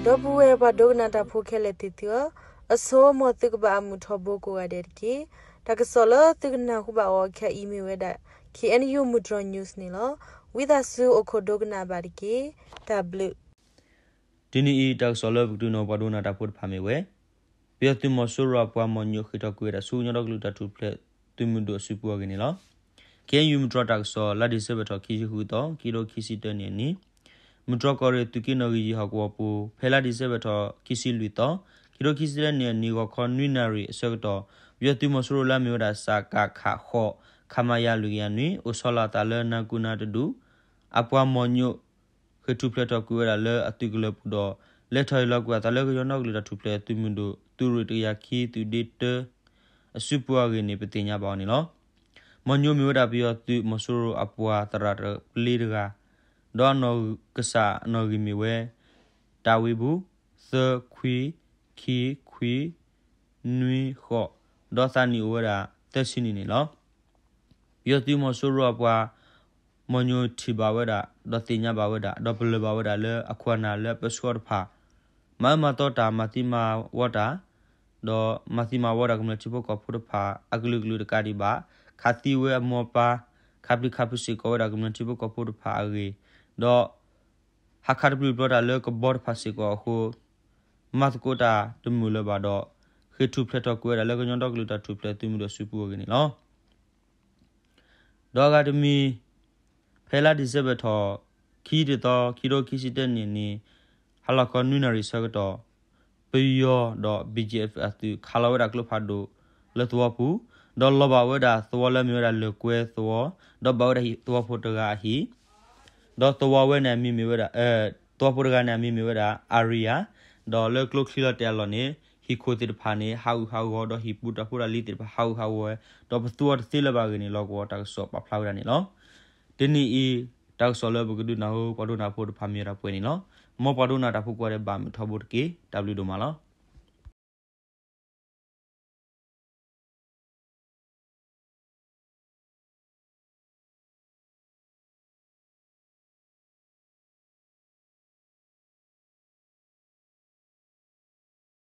ဒီပုၢ်ဝဲၢ်ပှၤဒိကနၣ်တၢ်ဖိခဲလၢာ်သ့ၣ်သုဧၢ, အဆိ မ်သုကဘၣ်အမုာ်ထီဘိကိးဂၤဒဲးတက့ၢ်. တၢ်ကစီၣ်လၢသုကနၢ်ဟူဘၣ်အီၤခဲအံၤမ့ၢ်ဝဲဒၣ် K N U မုၢ်တြီၤ news န့ၣ်လီၤ. ဝံသးစူၤအိၣ်ခိးဒိကနၣ်ဘၣ်တက့ၢ်. တၢ်ဘျုး တနံၤအံၤ တၢ်ကစီၣ်လၢပကဒုးနၢ်ဟူပှၤဒိကနၣ်တၢ်ဖိတဖၣ်မ့ၢ်ဝဲ ပယီၤသုးမီၤစိရိၤအပှၤမီၤညိး ဃ့ၢ်ထီၣ်ကွံာ်ဝဲဒၣ်ဆူကညီဒီကလုာ်တၢ်ထူၣ်ဖျဲးသုးမုၢ်ဒိၣ်အစုပူၤအဂ့ၢ်န့ၣ်လီၤ. K N U မုၢ်တြီၤတၢ်ကစီၣ် လါဒံၣ်စ့ဘၢၣ်ထီၣ်ခံဆံဃုသီ ခံထိခံဆံတၢနံၣ်အနံၤ, မုၢ်တြီၤကီၢ်ရ့ၣ်သုးက့နီၣ်ဂံၢ်ယံာ်ဟီၣ်ကဝီၤပူၤ ဖဲလါဒံၣ်စ့ဘၢၣ်ထီၣ်ခံဆံလွံၢ်သီ ခံထိခံဆံတၢနံၣ်အနံၤ ဂီၤခီနွံနၣ်ရံၣ်အဆၢကတီၢ် ပယီၤသုးမီၤစိရိၤလၢအမ့ၢ်ဝဲဒၣ် စကခ ဃိး ခမရ လွံၢ်ကယၤနွံ အိၣ်ဆီလီၤအသးလၢနၤကူနၤတဒူၣ် အပှၤမီၤညိး ဃ့ၢ်ထူၣ်ဖျဲးထီၣ်ကွံာ်ဝဲဒၣ်လၢအသုးကလၢၤပူၤဒီး လဲၤထီၣ်ဟ့ၣ်လီၤကွံာ်အသးလၢကညီဒီကလုာ်တၢ်ထူၣ်ဖျဲးသုးမုၢ်ဒိၣ် သုးရ့ၣ်တကယၤခံ သုးဒ့တၢ အစုပူၤအဂ့ၢ်န့ၣ် ပသ့ၣ်ညါဘၣ်အီၤန့ၣ်လီၤ. မီၤညိးမ့ၢ်ဝဲဒၣ်ပယီၤသုးမီၤစိရိၤအပှၤသရၣ်တပျ့တဂၤ, ဒီးအနီၢ်ကစၢ်နီၣ်ဂံၢ်မ့ၢ်ဝဲ တၢ်ဝံၤပူၤ သၢ ခွံ ခံ ခွံ နွံ ဃိး, ဒီးသးနံၣ်အိၣ်ဝဲဒၣ် သၢဆံနံၣ်န့ၣ်လီၤ. ပယီၤသုးမီၤစိရိၤအပှၤ မီၤညိးထံၣ်ဘၣ်ဝဲဒၣ် ဒီးသ့ၣ်ညါဘၣ်ဝဲဒၣ် ဒီးပလၢၢ်ဘၣ်ဝဲဒၣ်လၢအခိၣ်အနၢ်လၢအပၢဆှၢတဖၣ် မၤအၢမၤသီတၢ် မၤသံမၤဝီတၢ် ဒီးမၤသံမၤဝီဒၣ်ကမျၢၢ်ထံဖိကီၢ်ဖိတဖၣ် အကလုာ်ကလုာ်တကးဒံးဘၣ် ခးသံဝဲအမိၢ်အပၢ် ခးပျံၤခးဖုးစ့ၢ်ကီးဝဲဒၣ်ကမျၢၢ်ထံဖိကီၢ်ဖိတဖၣ်အဂ့ၢ် ဒီး ဟးခးတပျုာ်ပျီတၢ်လၢကဘီတဖၣ်စ့ၢ်ကီးအဃိ မၤသကိးတၢ်တမုာ်လၢၤဘၣ်ဒီး ဃ့ၢ်ထူၣ်ဖျဲးထီၣ်ကွံာ်ဝဲဒၣ်လၢကညီဒီကလုာ်တၢ်ထူၣ်ဖျဲးသုးမုၢ်ဒိၣ်စုပူၤအဂ့ၢ်န့ၣ်လီၤ. ဒီးအဂၤတမံၤ ဖဲလါဒံၣ်စ့ဘၢၣ်ထီၣ် ခံဆံတသီ ခံထိခံဆံတၢနံၣ်န့ၣ် ဟါလီၤခီနွံနၣ်ရံၣ်ဆၢကတီၢ် ပယီၤဒီး B G F အသုးခးလီၤဝဲဒၣ်ကျိဖးဒိၣ်လၢသဝီပူၤ ဒီးလီၤဘၣ်ဝဲဒၣ်သဝီလၢအမ့ၢ်ဝဲဒၣ်လၢၢ်ကွဲသဝီ ဒီးဘၣ်ဝဲဒၣ်သဝီဖိတဂၤအဟံၣ် ဒီးသဝီဝဲန့ၣ်အမံၤမ့ၢ်ဝဲဒၣ် သဝီဖိတဂၤန့ၣ်အမံၤမ့ၢ်ဝဲဒၣ် Aria ဒီးလၢကျိချံလီၤတဲာ်အလီၢ်န့ၣ် ဟံၣ်ခိၣ်သ့ၣ်တဖၣ်န့ၣ် ဟးဂူာ်ဟးဂီၤ ဒီးဟံၣ်ပူၤတၢ်ဖိတၢ်လံၤသ့ၣ်တဖၣ်ဟးဂူာ်ဟးဂီၤဝဲ ဒီးပသူအီၤတသ့လၢၤဘၣ်အဂ့ၢ်န့ၣ် လီၢ်ကဝီၤတၢ်ကစီၣ်ပာ်ဖျါဝဲဒၣ်န့ၣ်လီၤ. တနံၤအံၤ တၢ်ကစီၣ်လၢပကဒုးနၢ်ဟူပှၤဒိကနၣ်ဖိတဖၣ်မ့ၢ်ဝဲဒၣ်ပှဲၤန့ၣ်လီၤ. မ်ပှၤဒိကနၣ်တၢ်ဖိကိးဂၤဒဲးဘၣ်မုာ်ထီဘိတက့ၢ်. တၢ်ဘျုးဒိၣ်မးလီၤ.